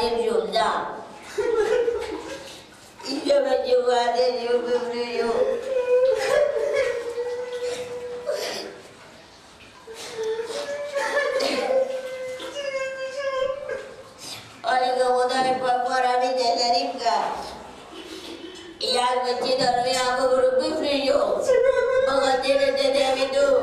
تحلیل شدم. اینجا بچه باید جو بفروشم. حالا که خدای پاپارا میده غریب کرد. یک بچه دارم این همه برو بفروشم. بخاطر دادم تو.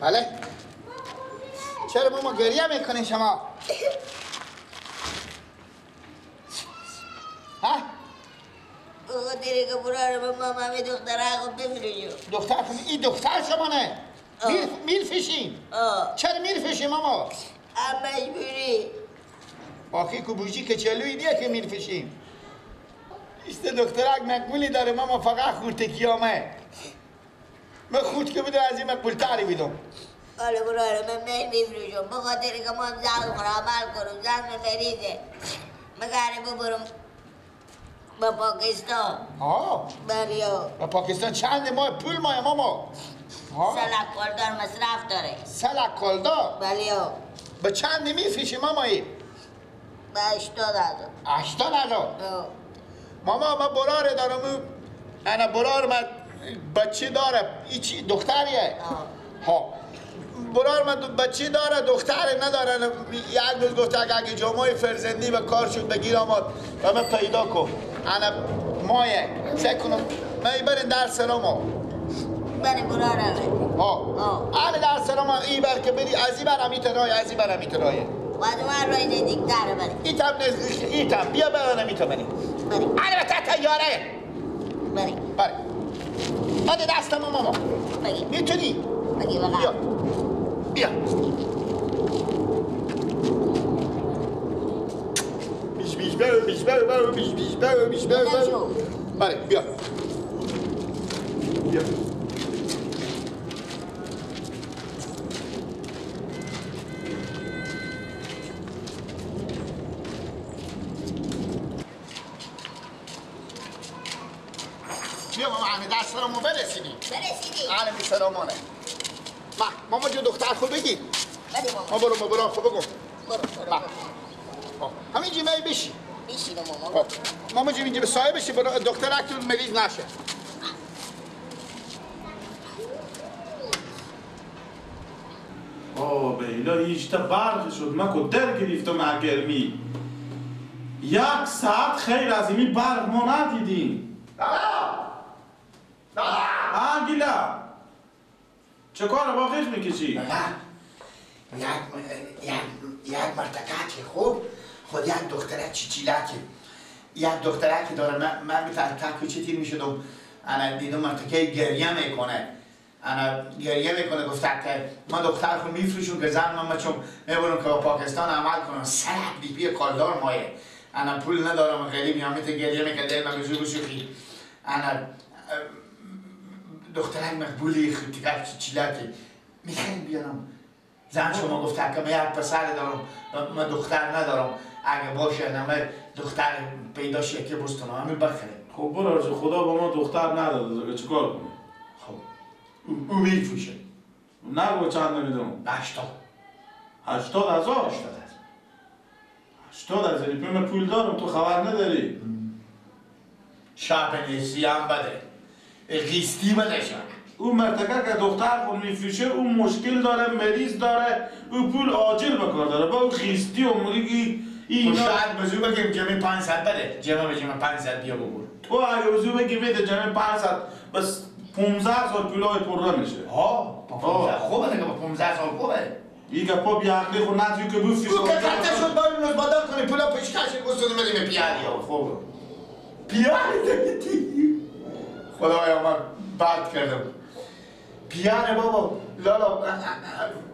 بله چرا ماما گریه میکنین شما؟ ها؟ بخاطر که برارم ماما می دختر آقا بفروشم. دختر این دختر شما نه؟ میرفشین؟ چرا میرفشین ماما؟ مجبوری. آخی که که چلوی دیگه که میرفشیم. ایست دخترک مقبولی داره ماما فقط خورتکیامه. من خود که بودم از این مقبول تری بیدم. حالا براره من میفروشم بخاطر که ما هم زن خورم عمل کنم. زن من مریضه. من قراره ببرم به پاکستان. آه بله. به پاکستان چند ماه پول ماه ماما؟ 3 لک کلدار مصرف داره. 3 لک کلدار؟ بله. به چند میفروشی مامایی؟ به 80,000. 80,000؟ ماما من براره دارم. انا برار من بچه داره. ایچی دختریه. ها برار من بچه داره دختر نداره. یک روز گفت اگه جامعه فرزندی و کار شد بگیر آمد و من پیدا کن. انا مایه سه کنم من برین در سلامو بله براره. ها انا در سلامو ای بر که بری از ای بر همیت رای از ای بر همیت رایه باید اون رای نزدیکتره بری. ایتم نزدیک ایتم بیا برانم ایتا بری. بری البته تیاره بری بری بده دستم ماما. بگی میتونی؟ بگی بقیه. بیا بیا بیش بیش برو بیش برو برو بیش بیش برو بیش برو برو. بله بیا بیا. بیا ماما همه دست رو برسیدیم. برسیدیم. عالمی سلامانه. ما ماما جو دختر خود بگی. بله ماما. ما برو ما برو خود بگو. برو برو. همینجی می بشی. بشینم ماما. ماما جو اینجا به سایه بشی برو دختر اکتون مریض نشه. آه به الهی ایشتا برق شد. من که در گرفتم از گرمی. 1 ساعت خیر از این برق ما ندیدیم. آگیلا چه کار با خیش میکشی؟ نه یک مرتکه خوب خود یک دختره چیچیلکه یک دختره که داره. من میترکه چی تیر میشدم انا دیدم مرتکه گریه میکنه. انا گریه میکنه گفته که من دختر خود میفروشم که زن من چون میبرم که با پاکستان عمل کنم. 3 لک بیپی کالدار مایه. انا پول ندارم غریب یا میت گریه میکنه دل من بزرگ شوخی. انا دخترک مقبولی خودتیکه چیلاکی میخوایم بیارم. زن شما گفته که من یک پسر دارم من دختر ندارم. اگه باشه نه دختر پیدا شه که بستونم همین بخره. خب برو خدا با ما دختر نداده که چیکار کنه؟ خب او میفروشه. نگو چند میدونم. 80. 80,000؟ 80,000. 80,000 من پول دارم تو خبر نداری. شب نیستی هم بده. قیستی بده شد. او مرتکه که دختر خود میفروشه او مشکل داره، مریض داره، او پول عاجل بکار داره. با او خیستی و میگی اینا شاید بزو بگیم جمعه 500 بده، جمعه به جمعه 500 بیا بگو. تو اگه بزو بگی بده جمعه 500 بس 15 سال پولای پره میشه. ها خوبه دیگه، با 15 سال خوبه. این گپا بی عقلی خود ندیو که بفروشی. او که خطه شد باید نوز بدل کنی پولا پیشکش گستونی بدیم پیاری ها. خوبه. پیاری دیگه. خدایا من بد کردم. پیاره بابا لالا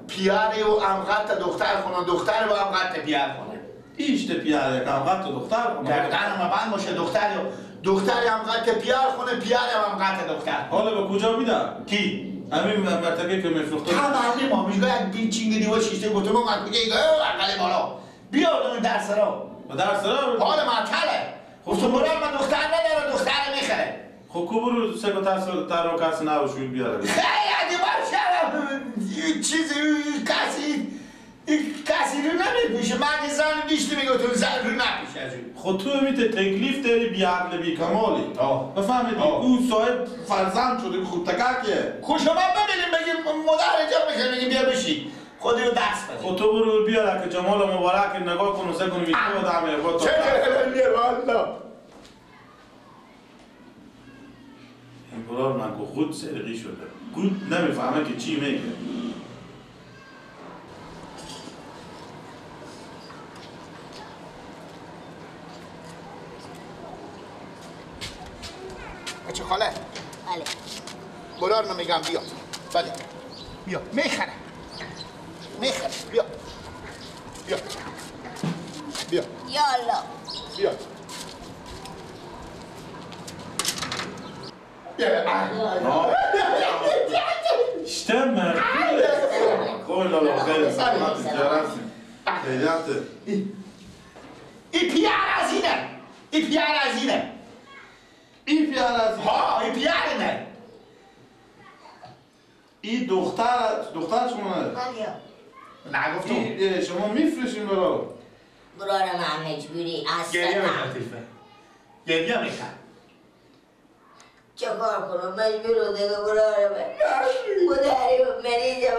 پیاره و امقت دختر خونه، دختر با امقت پیار خونه. ایشت پیاره که امقت دختر خونه. دقیقاً هم بند باشه دختر و دختر امقت پیار خونه، پیار هم امقت دختر. حالا به کجا میدم؟ کی؟ همین مرتبه که میفروخته. تا محله ما میگه یک بیچینگ دیوار شیشته گفتم من کجا ایگه اقل بالا. بیا اون در سرا. در سرا؟ حال معطله. گفتم برو من دختر ندارم، دختر میخره. خب کو برو سه تا تر کس نباشه بیاره. خیلی باشه چیزی کسی رو نمیپوشه. من زن بیشتر میگه تو زن رو نپوشه از اون. خب تو میته تکلیف داری بی عقل بی کمالی. بفهمیدی او صاحب فرزند شده خود تکاکه. خب شما ببینیم بگیم مادر جا میشه میگیم بیا بشی. خودی رو دست بده. خب تو برو بیاره که جمال مبارک نگاه کن و سه کن میگه آدمه خود تو. چه میره والله. این برار من که خود سرقی شده. خود نمیفهمه که چی میگه. بچه خاله. بله. برار من میگم بیا. بله. بیا. میخره. میخره. بیا. بیا. بیا. یا الله. بیا. شتمه. خوب لالا خیلی سلامت جرسی. خیلیات. ای پیار از اینه. ای پیار از اینه. ای پیار از ها ای پیار اینه. ای دختر شما نه. نه گفتم. شما میفروشین برا. برا من مجبوری از گریه میخواد. گریه میخواد. چه کار کنم مجبور دیگه براره من مدری و مریضه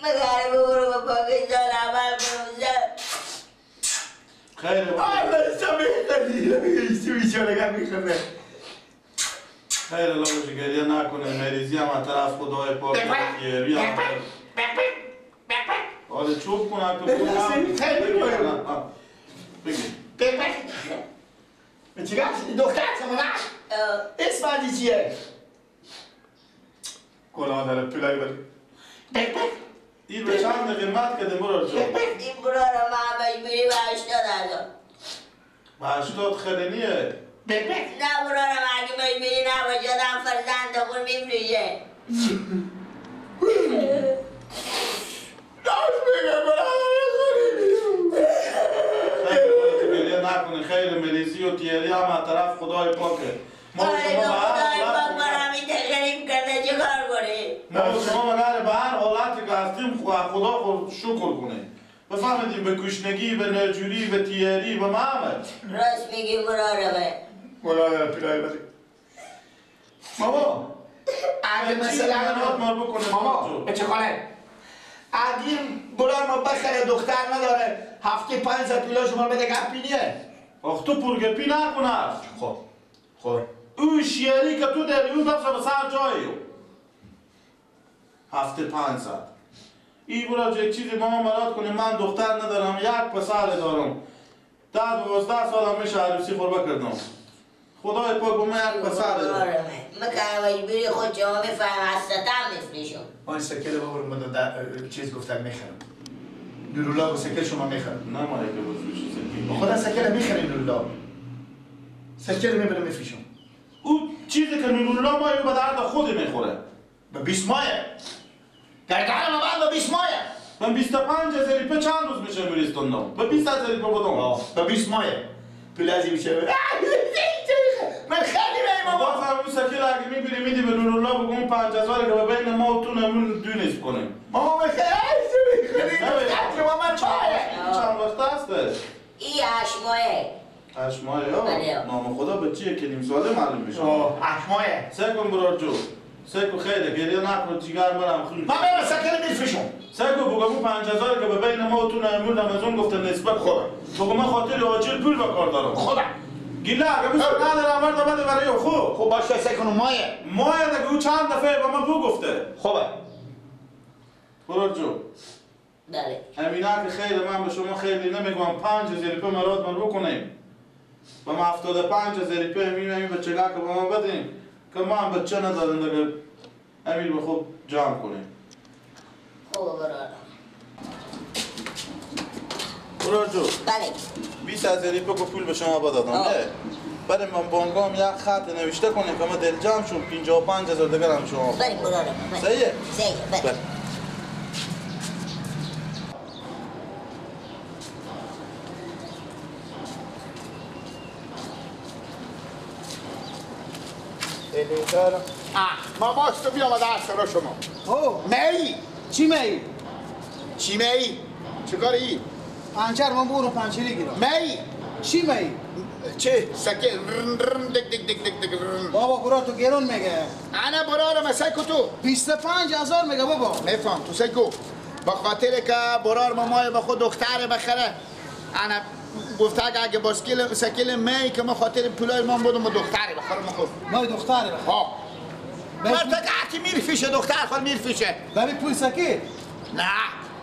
مگره ببرو به پاکستان عمل کنم. خیلی خیلی الله باشه گریه نکنه مریضی هم از طرف خدای پاک گریه هم آره چوب کنم تو خیلی بگیر بک چیکار دختر شما نه اسم ازی چیه؟ گناه داره پولای بده. بک بک این به چند قیمت کردیم برار جان؟ این برار من مجبوری به 80,000. به 80 خیلی نیه. بک بک نه برار من اگه مجبوری نباشه آدم فرزند خون میفروشه. داشت بگم برار نکنه خیر مریضی و تیری هم از طرف خدای پاکه. ما خدای پاک ما را همین تقریب کرده چه کار کنی؟ ما شما مگر به هر حالتی که هستیم خدا خود شکر کنه. بفهمیدیم به گشنگی، به نجوری، به تیری، به محمد. راست میگی براره براره پیرای بده. ماما اگه مثلا ماما چه خاله اگه برار ما بخره دختر نداره هفته 500 پولا شما بده گپی نیه. آخ تو پرگپی نکنه. خب خب او شیری که تو داری اون دفعه به سر جایی هفته 500 ای برا یک چیزی ماما مراد کنه. من دختر ندارم یک پسر دارم 10 12 سالم میشه عروسی خوربه کردم. خدای پاک با من یک پسر دارم. من که مجبوری خود شما میفهم از ستم میفروشم. من سکل بابا من چیز گفتم میخرم. نورالله با سکل شما میخرم. نه ما یک بفروشی سکل. خدا سکل میخرم نورالله. سکل میبرم میفروشم. او چیزی که نورالله ما به درد خود میخوره. به 20 مایه. گردن ما بعد به 20 مایه. من 25 هزار چند روز میشه میریستوندم. به 20 هزار بودم. به 20 مایه. پول میشه. من خیلی به بابا بازم اون سکل اگه میبینی میدی به نورالله بگو اون 5000 که به بین ما و تو نمون دونیست کنیم. ماما من خیلی ماما چایه. چند وقت هسته؟ ای 8 ماهه. 8 ماهه؟ نام خدا به چیه که نیم ساله معلوم میشه. 8 ماهه. سه کن برار جو. سه کن خیلی گریه نکن جیگر برم خون. من برم سکل میفروشم. سگو بگم 5000 که به بین ما و تو نمون رمضان گفته نسبت خوبه. بگم من خاطر آجیل پول به کار دارم. خوبه. گیله اگه بس ندارم مرد بده برای خوب. خوب باشه سکنو مایه. مایه دیگه او چند دفعه به من بو گفته. خوبه. برو جو. بله. امینه که خیلی من به شما خیلی نمیگم 5000 روپیه مراد من بکنیم. و ما 75000 روپیه می‌میم بچگاه که به ما بدیم که ما هم بچه نداریم دیگه امیر به خوب جمع کنیم. خوب برادر. برو جو. بله. 20000 روپیه که پول به شما بدادم نه؟ برای من بانکام یک خط نوشته کنیم که ما دل جمع شون 55000 دیگه هم شما. بله برادر. صحیحه؟ صحیحه. بله. ما باش تو بیام دست را شما. او می چی می؟ چی می؟ چیکار ای؟ پنچر من برو پنچری گیرم. می چی می؟ چه سکه رن رن دک دک دک دک دک رن. بابا برا تو گرون میگه. انا برا رو سکو تو 25000 میگه بابا. میفهم تو سکو با خاطر که برار ما مای با خود دختر بخره. انا گفته اگه باسکیل سکیل می که ما خاطر پولای ما بودم ما دختر بخرم خود. ما دختر بخرم. ها. مرتک عتی میرفیشه دختر خود میرفیشه. برای پول سکی؟ نه.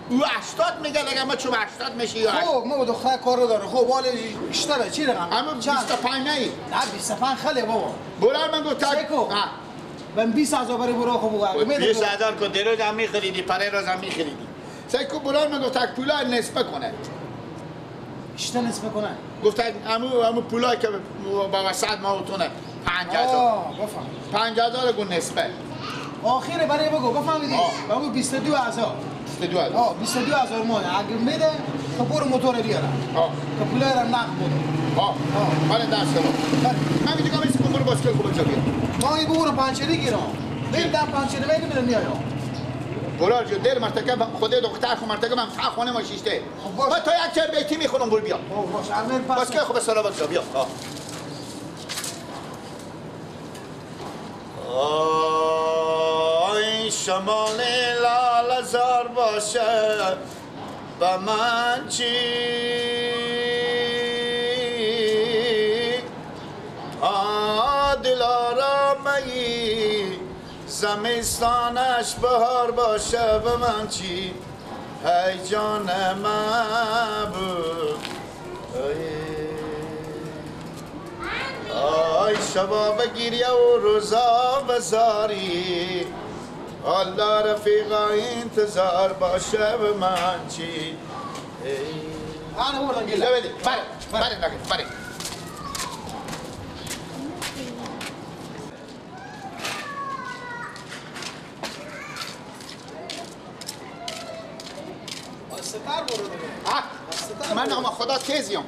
او 80 میگه دیگه ما چون 80 میشه یا خب ما با دختر کار رو داره. خب حال بیشتره چی رقم؟ اما 25 نه. نه 25 خیلی بابا. برار من گفت سکو. من 20000 برای برا خب بگو. 20000 کو دیروز هم میخریدی پره روز هم میخریدی. سکو برار من گفت پولای نصفه کنه. بیشتر نصفه کنه. گفت امو پولای که با وسط ما تونه 5000. بفهم. 5000 گو نصفه. آخره برای بگو بفهمیدی؟ بگو 22000. 22000. آه 22000 مال اگه میده تو برو موتور بیارم. که پولای را نقد بده. آه. مال دست رو. من میگم کامل سکو برو باسکل خوب بیا. ما این برو پنچری گیرم. دل پنچری میگم میایم. برار جو دل مرتکب خود دختر خو مرتکب من خونه ما شیشته. ما تا یک چر بیتی میخونم برو بیا. باش امیر پس. باسکل خوب سلامت بیا. آی شمال لاله زار باشه با من چی دلارامایی زمستانش بهار باشه به من چی ای جان محبوب آی شبا بگیریه و روزا بزاری الله رفیقا انتظار باشه به من چی انا بردم گیله بله بله بله بله ستار برو دیگه. من نام خدا تیزیم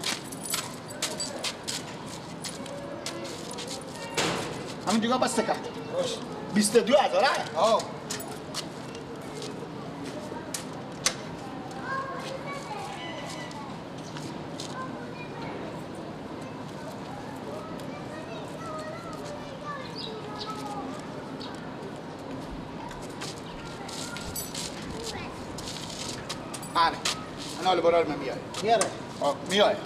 همین دیگه بس کرد 22000. آه آره انا برار من میاره میاره آه میاره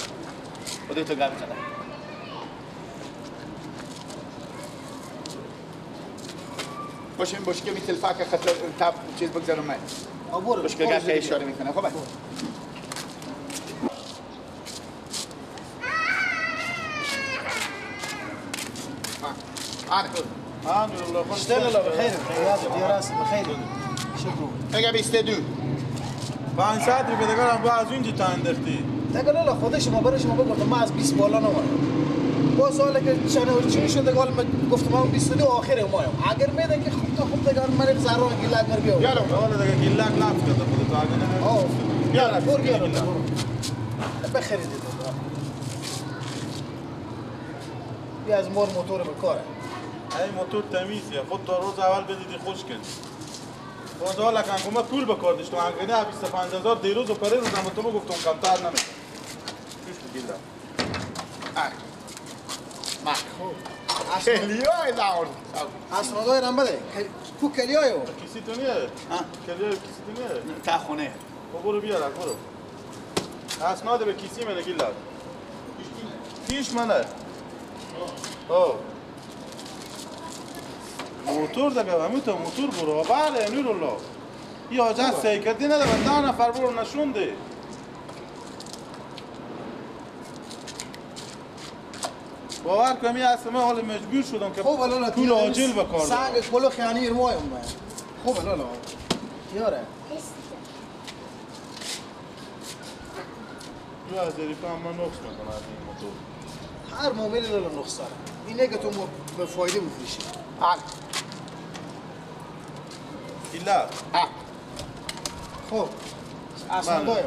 خودت تو گم زده باشیم باش که میتلفاک خط تاب چیز بگذارم من برو باش که گپ اشاره میکنه. خب آره الحمد اشتغل بخیر يا راس بخیر شكرا میگه 22 500 روپیه دیگه هم با از اونجا تا انداختی دیگه لالا خودش ما برای شما بگم ما از 20 بالا نمونم با سوالی که چند چی شد دیگه من گفتم من 22 آخر مایم اگر میده که خوب تا خوب دیگه من ذره گیلک مر بیا یالا حالا دیگه گیلک لفظ کرده خودت اگه نه یالا برو یالا بخرید بیا از مور موتور بکاره ای موتور تمیزیه خود تا روز اول بدیدی خوش کردی خود حالا که ما پول بکار داشتم اگه نه 25000 دیروز و پری روز هم تو گفتم کمتر نمیشه توش بگیرم آره ما خوب کلیای داور اسنادای رم بده کو کلیایو کسی تو نیه کلیای کسی تو نیه تا خونه برو بیار برو اسناد به کیسی منه گیلاد پیش منه او موتور دیگه همین تو موتور برو بله نور الله یه آجان سعی کردی نداره ده نفر برو نشونده باور کنم یه اصلا من حال مجبور شدم که پول عاجل بکار سنگ کلو خیانی ارمای اومد خوب لالا یاره یه از ریفه هم من نقص میکنه از این موتور هر مومیل لالا نقص داره اینه که تو به فایده بفروشی گیلا خب اصلا دایا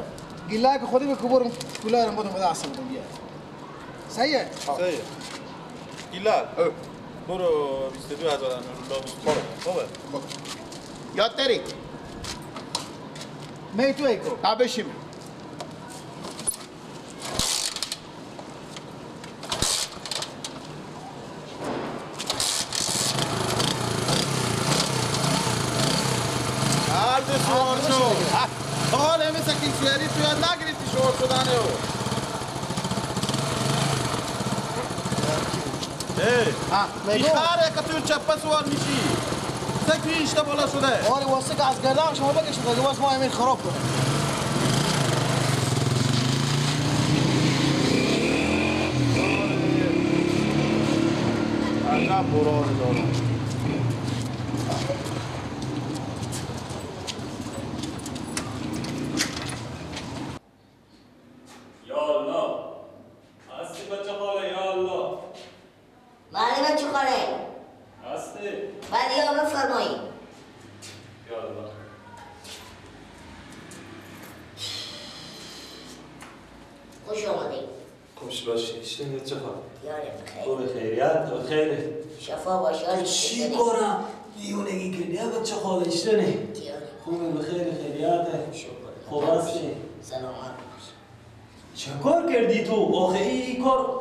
گیلا که خودی به کبرم پولارم بودم بده اصلا بودم بیا صحیحه؟ صحیحه گیلا برو 22,000 نورالله خوبه یاد داری؟ می تو ایکو ها بشیم هرد سوار شد حال مثل کیسیری تو یاد نگرفتی شوار شدنه او ای خاره که تو چپه سوار میشی سکی ایشتا بالا شده آره واسه که از گردن شما بکشید که واسه ما همین خراب کنه عجب برانه دارم یا الله هستی بچه خاله یا الله بله بچه خاله هستی بله یا بفرمایید یا الله خوش آمدید خوش باشی شنید بچه خاله یاره بخیر خوب خیریت خیره شفا باشی چی کنم دیونگی کردی بچه خاله شنید خوبه بخیر خیریت خوب هستی سلامت چه کار کردی تو؟ آخه این کار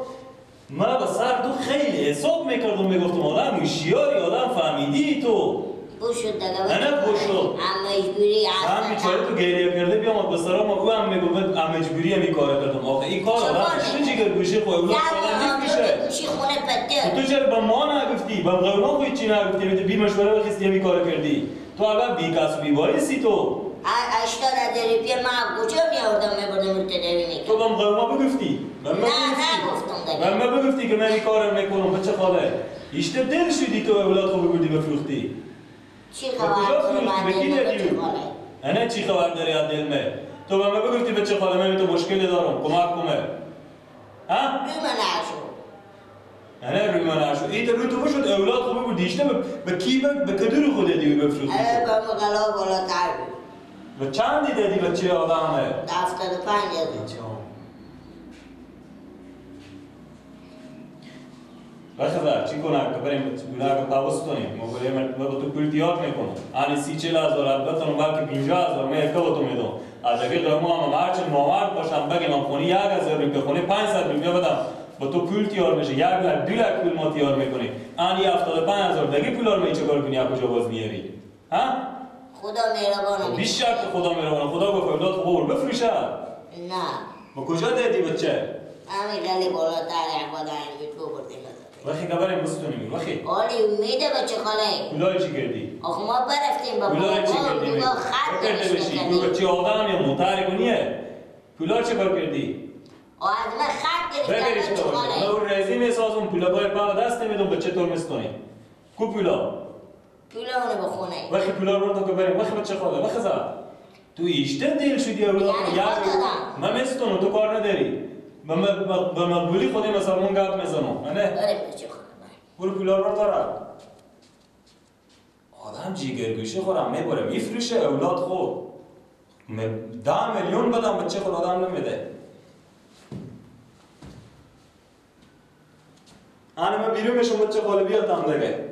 من به سر تو خیلی حساب میکردم میگفتم آدم هوشیاری آدم فهمیدی تو بشد دیگه نه بشد هم مجبوری هم بیچاره تو گریه کرده بیام به سرام او هم میگفت هم مجبوری هم این کار کردم آخه این کار آدم چه جگر گوشه خو اولاد آدم نمیشه گوشی خونه پته تو چرا به ما نگفتی به قوما خو چی نگفتی بی مشوره بخستی همین کار کردی تو الان بی کس و بی بایستی تو 80,000 روپیه من کجا میآوردم میبردم رو تداوی میکردم تو بهم قوما بگفتی نه نگفتم دیگه من بگفتی که من این کارم میکنم بچه خاله ایشته دل شدی تو اولاد خو ببردی بفروختی چی خبر فروختی به کی دادی انا چی خبر داری از دل من تو به من بگفتی بچه خاله من تو مشکل دارم کمک کنه ها روی من نشو انا روی من نشو این رو تو بشد اولاد خو ببردی ایشته به کی به کدور خود دادی بفروختی به مغلا بالاتر بود به چندی دادی بچه آدمه 75,000 بخدا چی کنم که بریم گولا که پاوس کنیم ما بریم با تو پول تیار میکنم آنی 30-40,000 البته بلکه 50,000 من یک تو میدم از اگه ما هم هرچند نامرد باشم بگم من خونه 1,000 روپیه خونه 500 روپیه بدم با تو پول تیار میشه 1 لک 2 لک پول ما تیار میکنیم آنی 75,000 دیگه پولا رو می چیکار کنی از کجا باز میاری ها خدا مهربانه بیشتر که خدا مهربانه خدا گفت اولاد خوب بفروشه نه با کجا دادی بچه همین گلی بالاتر خدا این بردیم وقتی که بریم بستونیم وقتی آلی امیده بچه خاله پولای چی کردی؟ آخه ما برفتیم با پولای چی کردی؟ خط کرده بشی بچه آدم یا متحرک نیه پولا چه کار کردی؟ از من خط گرفتم بچه خاله من اون رزی میسازم پولا باید پا دست نمیدم بچه طور مستونیم کو پولا؟ پولا اونو بخونه وقتی پولا رو تو که بریم وقتی بچه خاله وقتی زد تو ایشته دل شدی اولاد من مستونم تو کار نداری به مقبولی خودی مسلمان گپ میزنم نه داره بچه خانم برو پولا رو داره آدم جیگرگوشه خورم میبره میفروشه اولاد خود 10 میلیون بدم بچه خود آدم نمیده انا من بیرون میشم بچه خاله بیاد هم دیگه